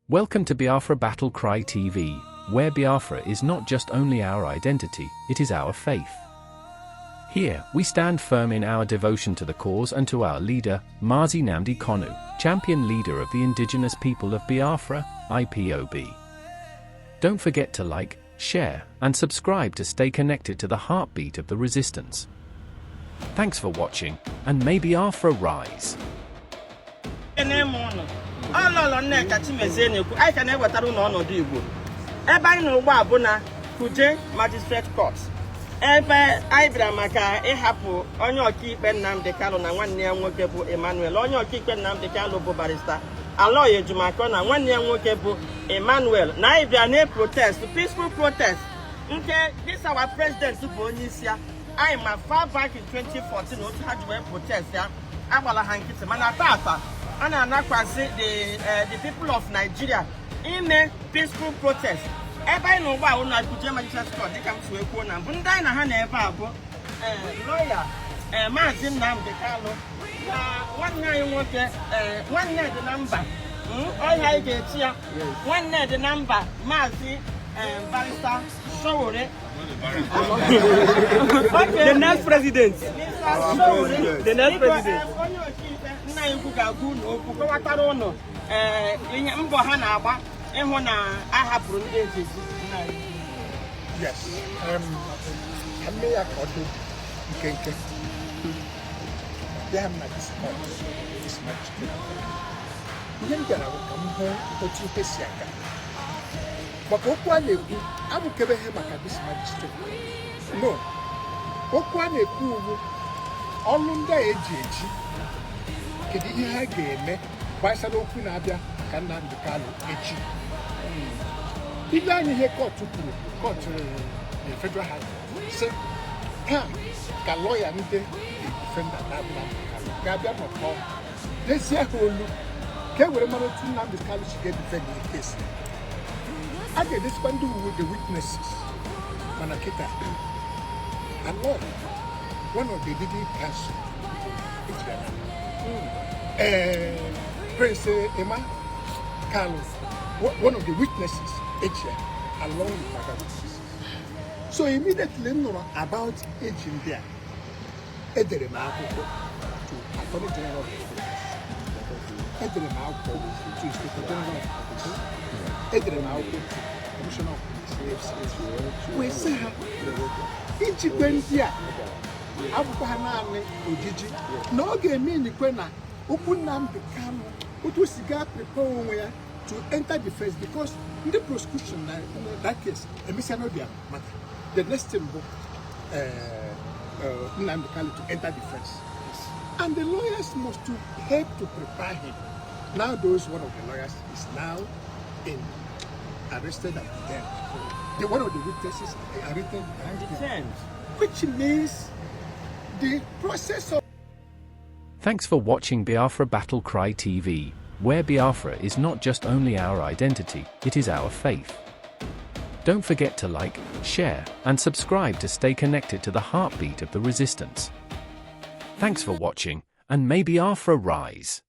Welcome to Biafra Battle Cry TV, where Biafra is not just only our identity, it is our faith. Here, we stand firm in our devotion to the cause and to our leader, Mazi Nnamdi Kanu, champion leader of the Indigenous People of Biafra, IPOB. Don't forget to like, share, and subscribe to stay connected to the heartbeat of the resistance. Thanks for watching, and may Biafra rise. Ekene m ụnụ. Ọlọlọ Nneka Chimezie na-ekwu. Anyị ka na-ewetara ụnụ ọnọdụ Igbo. Ebe anyị nọ ugbu a bụ na Kuje Magistrate Court, ebe anyị bịara maka ịhapụ onye ọkaikpe Nnamdi Kanu na nwanne ya nwoke bụ Emmanuel. Onye ọkaikpe Nnamdi Kanu bụ Barrister Aloy Ejimakor na nwanne ya nwoke bụ Emmanuel, na anyị bịara na protest, peaceful protest nke this our president bụ onye isi ya. Anyị ma far back in 2014 otu ha ji wee protest ya, agbala ha nkịtị, mana tata a na-anakwasị the people of Nigeria ime peaceful protest. Ebe anyị nọ ugbu a na Kuje Magistrate Court, dịka m si wee kwuo na mbụ, ndị anyị na ha na ebe a bụ lawyer Maazị Nnamdi Kanu na nwanne anyị nwoke, nwanne dị na mba, ọhịa anyị ga-eti ya nwanne dị na mba, Maazị Barrister Sowore. Okay. The next president. Mr. Sowore. The next Biko, president. Onye ọkaikpe nna anyị ukwu ga-agwa unu okwu, kọwatara unu ihe mbọ ha na-agba ịhụ na a hapụrụ ndị eji eji. Nna anyị. Yes. Ka m mee ya ka ọ dị nkenke. Bịa m na this court, this magistrate court. Ihe m bịara bụ ka m hụ otu ihe si aga. Maka okwu a na-ekwu abụkebeghị maka this magistrate court. No. Okwu a na-ekwu ugbu ọlụ ndị a eji eji, kedu ihe ha ga-eme gbasara okwu na-abịa maka Nnamdi Kanu echi? Ile anya ihe court kwuru, court the Federal High Court sị taa ka lọya ndị defendant na Nnamdi Kanu ga-abịa nọkọ dezie ha olu ka e were mara otu Nnamdi Kanu si ga-edefend the case. A ga-edesikwa ndị uwe, the witnesses. Mana kịta, Aloy, one of the leading counsel, ejiri ya. Ee, Prince Emma Kalu, one of the witnesses, eji ya along with other witnesses. So immediately m nụrụ about eji ndị a, edere m akwụkwọ to Attorney General of the Federation, edere m akwụkwọ to Inspector General of Police, edere m akwụkwọ to Commissioner of Police, wee sị ha ijikwe ndị a abụkwa ha naanị ojiji na ọ ga-eme inikwe na okwu Nnamdi Kanu, otu o si gaa prepare onwe ya to enter defense, because ndị prosecution na that case emesịa n'obi maka the next thing bụ Nnamdi Kanu to enter defense, and the lawyers must to help to prepare him. Now those, one of the lawyers is now in arrested and detained. The one of the witnesses arrested and detained, Detained. Which means the process of Thanks for watching Biafra Battle Cry TV, where Biafra is not just only our identity, it is our faith. Don't forget to like, share, and subscribe to stay connected to the heartbeat of the resistance. Thanks for watching, and may Biafra rise.